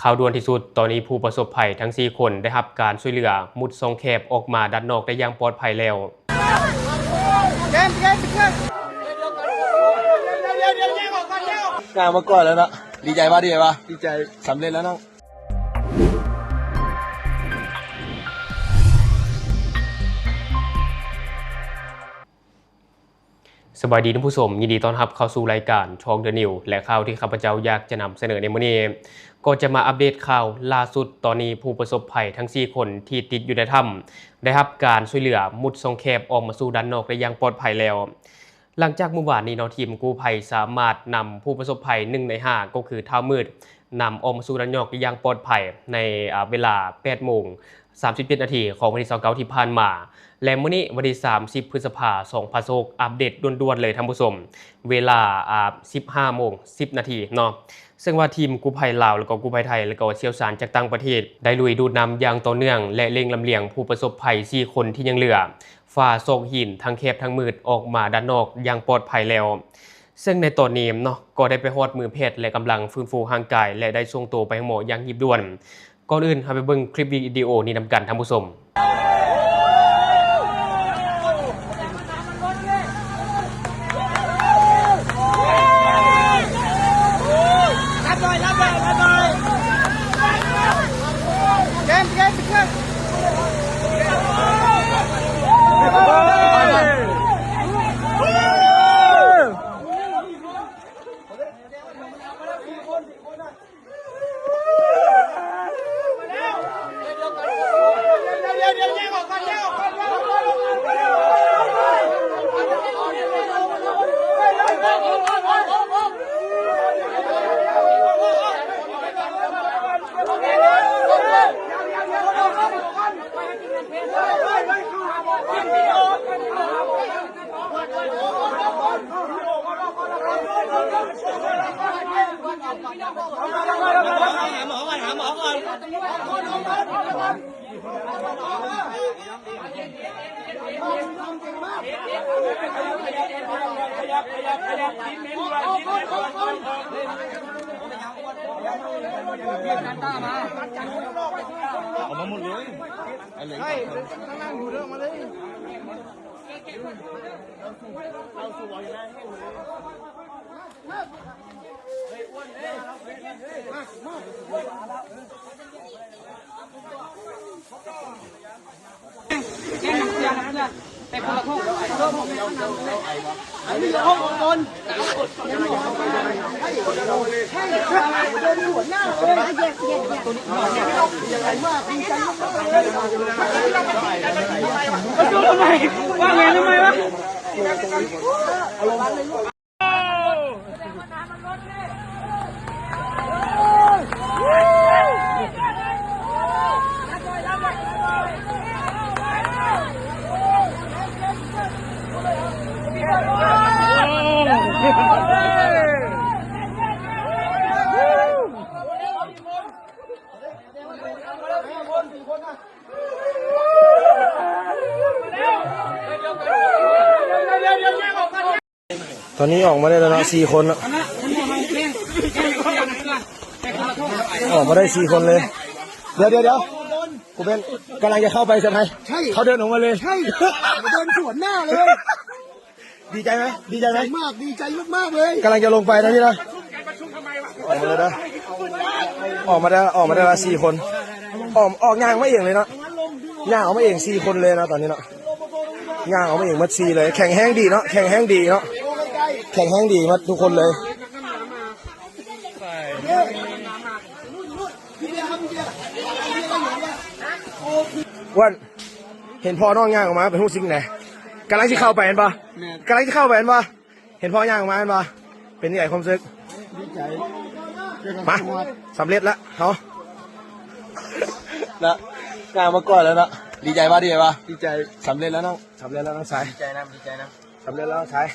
ຂ່າວດ່ວນທີ່ສຸດ, ຕອນນີ້ຜູ້ປະສົບໄພທັງສີ່ຄົນໄດ້ຮັບການຊ່ວຍເຫຼືອມຸດຊ່ອງແຄບອອກມາດ້ານນອກໄດ້ຢ່າງປອດໄພແລ້ວ. ກ້າວມາກ່ອນແລ້ວເນາະ. ດີໃຈບໍ່? ດີໃຈບໍ່? ດີໃຈ. ສຳເລັດແລ້ວເນາະ. ສະບາຍດີທ່ານຜູ້ຊົມ, ຍິນດີຕ້ອນຮັບເຂົ້າສູ່ລາຍການ Talk the News ແລະ ຂ່າວທີ່ຂ້າພະເຈົ້າຢາກຈະນຳສະເໜີໃນມື້ນີ້ ກໍຈະມາອັບເດດຂ່າວລ່າສຸດ. ຕອນນີ້ຜູ້ປະສົບໄພທັງສີ່ຄົນທີ່ຕິດຢູ່ໃນຖ້ຳ ໄດ້ຮັບການຊ່ວຍເຫຼືອມຸດຊ່ອງແຄບອອກມາສູ່ດ້ານນອກໄດ້ຢ່າງປອດໄພແລ້ວ. ຫຼັງຈາກມື້ວານນີ້ເນາະ, ທີມກູ້ໄພສາມາດນຳຜູ້ປະສົບໄພໜຶ່ງໃນຫ້າ ກໍຄືທ້າວມືດ ນຳອອກມາສູ່ດ້ານນອກຢ່າງປອດໄພໃນ ອາ ເວລາແປດໂມງສາມສິບເຈັດນາທີຂອງວັນທີຊາວເກົ້າທີ່ຜ່ານມາ ແລະ ມື້ນີ້ວັນທີສາມສິບ ພຶດສະພາ ສອງພັນຊາວຫົກ ອັບເດດດ່ວນໆເລີຍທ່ານຜູ້ຊົມ, ເວລາ ອາ ສິບຫ້າໂມງສິບນາທີເນາະ. ເຊິ່ງວ່າທີມກູ້ໄພລາວ ແລ້ວກໍກູ້ໄພໄທ ແລ້ວກໍຊ່ຽວຊານຈາກຕ່າງປະເທດ ໄດ້ລຸຍດູດນ້ຳຢ່າງຕໍ່ເນື່ອງ ແລະ ເລັ່ງລຳລຽງຜູ້ປະສົບໄພສີ່ຄົນທີ່ຍັງເຫຼືອ ຝ່າຊອກຫີນທັງແຄບທັງມືດອອກມາດ້ານນອກຢ່າງປອດໄພແລ້ວ. ເຊິ່ງໃນຕອນນີ້ເນາະ ກໍໄດ້ໄປຮອດມືແພດ ແລະ ກຳລັງຟື້ນຟູຮ່າງກາຍ ແລະ ໄດ້ສົ່ງໂຕໄປໂຮງໝໍຢ່າງຮີບດ່ວນ. ກ່ອນອື່ນ ເຮົາໄປເບິ່ງຄລິບວິດີໂອນີ້ນຳກັນທ່ານຜູ້ຊົມ. ຕອນນີ້ອອກມາໄດ້ແລ້ວເນາະ ສີ່ຄົນເນາະ ອອກມາໄດ້ສີ່ຄົນເລີຍ. ດຽວໆໆ ກູເປັນກຳລັງຈະເຂົ້າໄປໃຊ່ໄໝ? ໃຊ່ ເຂົາເດີນອອກມາເລີຍ. ໃຊ່ ເດີນສວນໜ້າເລີຍ. ດີໃຈໄໝ? ດີໃຈໄໝ? ດີໃຈມາກໆ ດີໃຈມາກໆເລີຍ. ກຳລັງຈະລົງໄປນະພີ່ນະ. ອອກມາແລ້ວເດີ ອອກມາໄດ້ ອອກມາໄດ້ລະສີ່ຄົນ. ອອກ ອອກຍ່າງມາເອງເລີຍເນາະ. ຍ່າງອອກມາເອງສີ່ຄົນເລີຍເນາະ ຕອນນີ້ເນາະ. ຍ່າງອອກມາເອງໝົດສີ່ເລີຍ. ແຂງແຮງດີເນາະ ແຂງແຮງດີເນາະ ແຂງແຮງດີໝົດທຸກຄົນເລີຍ. ອ້ວນ ເຫັນພໍ່ນ້ອງຍ່າງອອກມາເປັນຮູ້ສຶກແນວໃດ? ກຳລັງຊິເຂົ້າໄປແມ່ນບໍ່? ແມ່ນ ກຳລັງຊິເຂົ້າໄປແມ່ນບໍ່? ເຫັນພໍ່ຍ່າງອອກມາແມ່ນບໍ່? ເປັນຈັ່ງໃດຄວາມຮູ້ສຶກ? ດີໃຈ. ມາ ສຳເລັດລະເຮົາ ນະ ກ້າວມາກ່ອນແລ້ວເນາະ. ດີໃຈບໍ່? ດີໃຈບໍ່? ດີໃຈ. ສຳເລັດແລ້ວນ້ອງ ສຳເລັດແລ້ວນ້ອງຊາຍ. ດີໃຈນຳ ດີໃຈນຳ. ສຳເລັດແລ້ວນ້ອງຊາຍ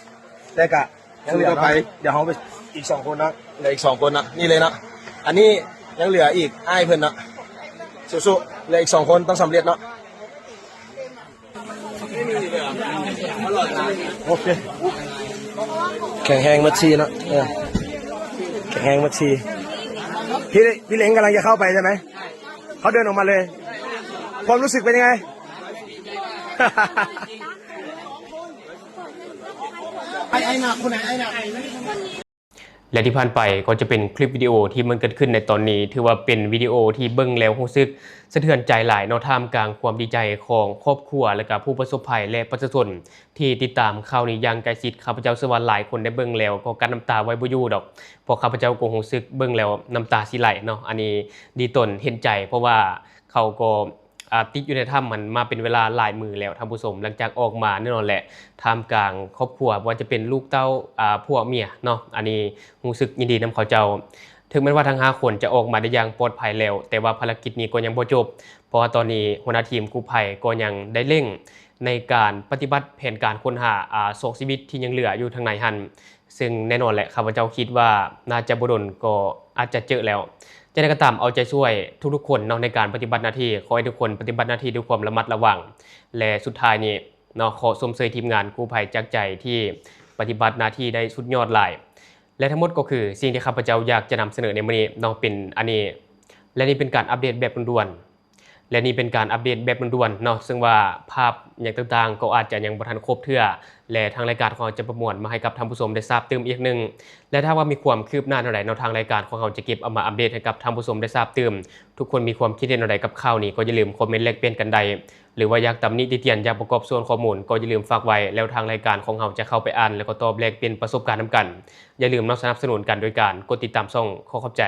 ແຕ່ກະ ຍັງເຫຼືອຕໍ່ໄປ ດຽວເຮົາໄປອີກສອງຄົນເນາະ ເຫຼືອອີກສອງຄົນເນາະ. ນີ້ເລີຍເນາະ ອັນນີ້ຍັງເຫຼືອອີກອ້າຍເພິ່ນເນາະ. ສູ້ໆ ເຫຼືອອີກສອງຄົນ ຕ້ອງສຳເລັດເນາະ. ໂອເຄ ແຂງແຮງໝົດສີ່ເນາະ. ເອີ ແຂງແຮງໝົດສີ່. พี่พี่เล้งกำลังจะเข้าไปใช่ไหม เขาเดินออกมาเลย ความรู้สึกเป็นยังไง ไอ้ไอ้หนักคนไหนไอ้หนัก และที่ผ่านไปก็จะเป็นคลิปวิดีโอที่มันเกิดขึ้นในตอนนี้ ถือว่าเป็นวิดีโอที่เบิ่งแล้วรู้สึกสะเทือนใจหลายเนาะ ท่ามกลางความดีใจของครอบครัว และก็ผู้ประสบภัย และประชาชนที่ติดตามข่าวนี้อย่างใกล้ชิด ข้าพเจ้าเชื่อว่าหลายคนได้เบิ่งแล้วก็กั้นน้ำตาไว้บ่อยู่ดอก เพราะข้าพเจ้าก็รู้สึกเบิ่งแล้วน้ำตาสิไหลเนาะ อันนี้ดีตนเห็นใจ เพราะว่าเขาก็ อ่า ติดอยู่ในถ้ำหั้นมาเป็นเวลาหลายมื้อแล้วท่านผู้ชม หลังจากออกมาแน่นอนแหละ ท่ามกลางครอบครัว บ่ว่าจะเป็นลูกเต้า อ่า ผัวเมียเนาะ อันนี้รู้สึกยินดีนำเขาเจ้า ถึงแม้ว่าทั้งห้าคนจะออกมาได้อย่างปลอดภัยแล้ว แต่ว่าภารกิจนี้ก็ยังบ่จบ เพราะว่าตอนนี้หัวหน้าทีมกู้ภัยก็ยังได้เร่งในการปฏิบัติแผนการค้นหา อ่า สองชีวิตที่ยังเหลืออยู่ทางในหั้น ซึ่งแน่นอนแหละ ข้าพเจ้าคิดว่าน่าจะบ่ดนก็อาจจะเจอแล้ว จั่งใดก็ตาม เอาใจช่วยทุกๆคนเนาะ ในการปฏิบัติหน้าที่ ขอให้ทุกคนปฏิบัติหน้าที่ด้วยความระมัดระวัง และสุดท้ายนี้เนาะ ขอชมเชยทีมงานกู้ภัยจากใจที่ปฏิบัติหน้าที่ได้สุดยอดหลาย และทั้งหมดก็คือสิ่งที่ข้าพเจ้าอยากจะนำเสนอในมื้อนี้เนาะ เป็นอันนี้ และนี่เป็นการอัปเดตแบบด่วนๆ และนี่เป็นการอัปเดตแบบด่วนๆเนาะ ซึ่งว่าภาพหยังต่างๆ ก็อาจจะยังบ่ทันครบเทื่อ และทางรายการของเราจะประมวลมาให้กับท่านผู้ชมได้ทราบตื่มอีกหนึ่ง และถ้าว่ามีความคืบหน้าแนวใดเนาะ ทางรายการของเราจะเก็บเอามาอัปเดตให้กับท่านผู้ชมได้ทราบตื่ม ทุกคนมีความคิดเห็นแนวใดกับข่าวนี้ ก็อย่าลืมคอมเมนต์แลกเปลี่ยนกันได้ หรือว่าอยากตำหนิติเตียน อยากประกอบส่วนข้อมูล ก็อย่าลืมฝากไว้ แล้วทางรายการของเราจะเข้าไปอ่าน แล้วก็ตอบแลกเปลี่ยนประสบการณ์นำกัน อย่าลืมเนาะ สนับสนุนกันโดยการกดติดตามช่อง ขอขอบใจ.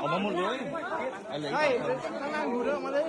ออกมาหมดเลย ใช่ ข้างล่างอยู่เดินออกมาเลย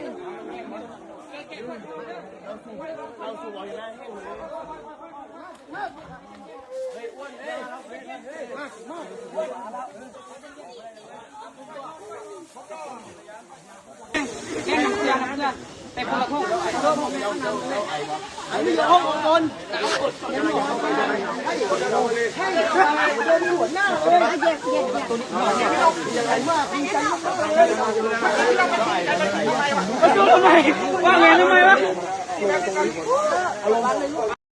ว่าไงทำไมวะ